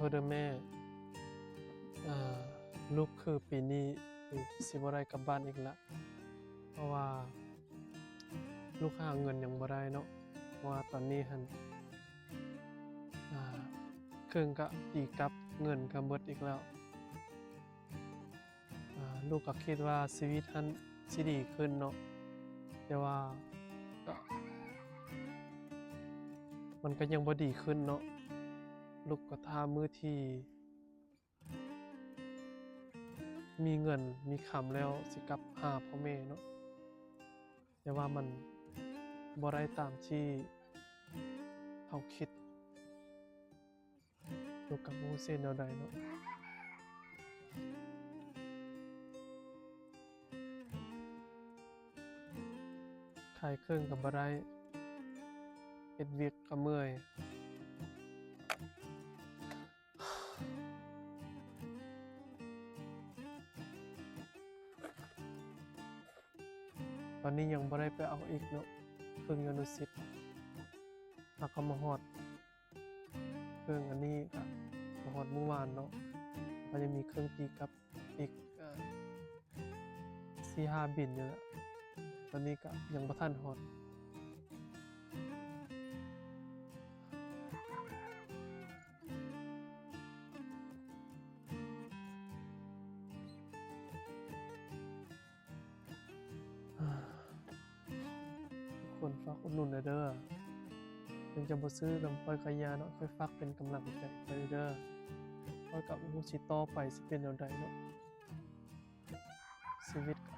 ພໍ່ເດີແມ່ ອາ ລູກຄືປີນີ້ ອື ຊິບໍ່ໄດ້ກັບບ້ານອີກລະ ເພາະວ່າລູກຫາເງິນຍັງບໍ່ໄດ້ເນາະ ເພາະວ່າຕອນນີ້ຫັ້ນ ອາ ເຄິ່ງກະຕີກັບ ເງິນກະໝົດອີກແລ້ວ. ອາ ລູກກໍຄິດວ່າຊີວິດຫັ້ນຊິດີຂຶ້ນເນາະ ແຕ່ວ່າກໍ ມັນກໍຍັງບໍ່ດີຂຶ້ນເນາະ. ລູກກໍຖ້າມື້ທີ່ມີເງິນມີຄຳແລ້ວຊິກັບຫາພໍ່ແມ່ເນາະ ແຕ່ວ່າມັນບໍ່ໄດ້ຕາມທີ່ເຮົາຄິດ. ລູກກໍບໍ່ຮູ້ຊິເຮັດແນວໃດເນາະ ຂາຍເຄື່ອງກໍບໍ່ໄດ້ ເຮັດວຽກກໍເມື່ອຍ. ຕອນນີ້ຍັງບໍ່ໄດ້ໄປເອົາອີກເນາະ ເຄື່ອງຢູ່ອະນຸສິດ ຫາກກໍມາຮອດ ເຄື່ອງອັນນີ້ກະມາຮອດມື້ວານເນາະ ກໍຍັງມີເຄື່ອງຕີກັບອີກ ເອີ ສີ່ຫ້າບິນນີ້ແຫຼະ ຕອນນີ້ກະຍັງບໍ່ທັນຮອດ. ທຸກຄົນຝາກອຸດໜູນແດ່ເດີ ເຖິງຈະບໍ່ຊື້ນຳຂ້ອຍກະຢ່າເນາະ ຊ່ວຍຝາກເປັນກຳລັງໃຈຂ້ອຍແດ່ເດີ ຂ້ອຍກະບໍ່ຮູ້ຊິຕໍ່ໄປຊິເປັນແນວໃດເນາະ ຊີວິດກະ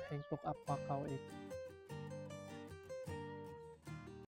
ແຮ່ງຕົກອັບກວ່າເກົ່າອີກ.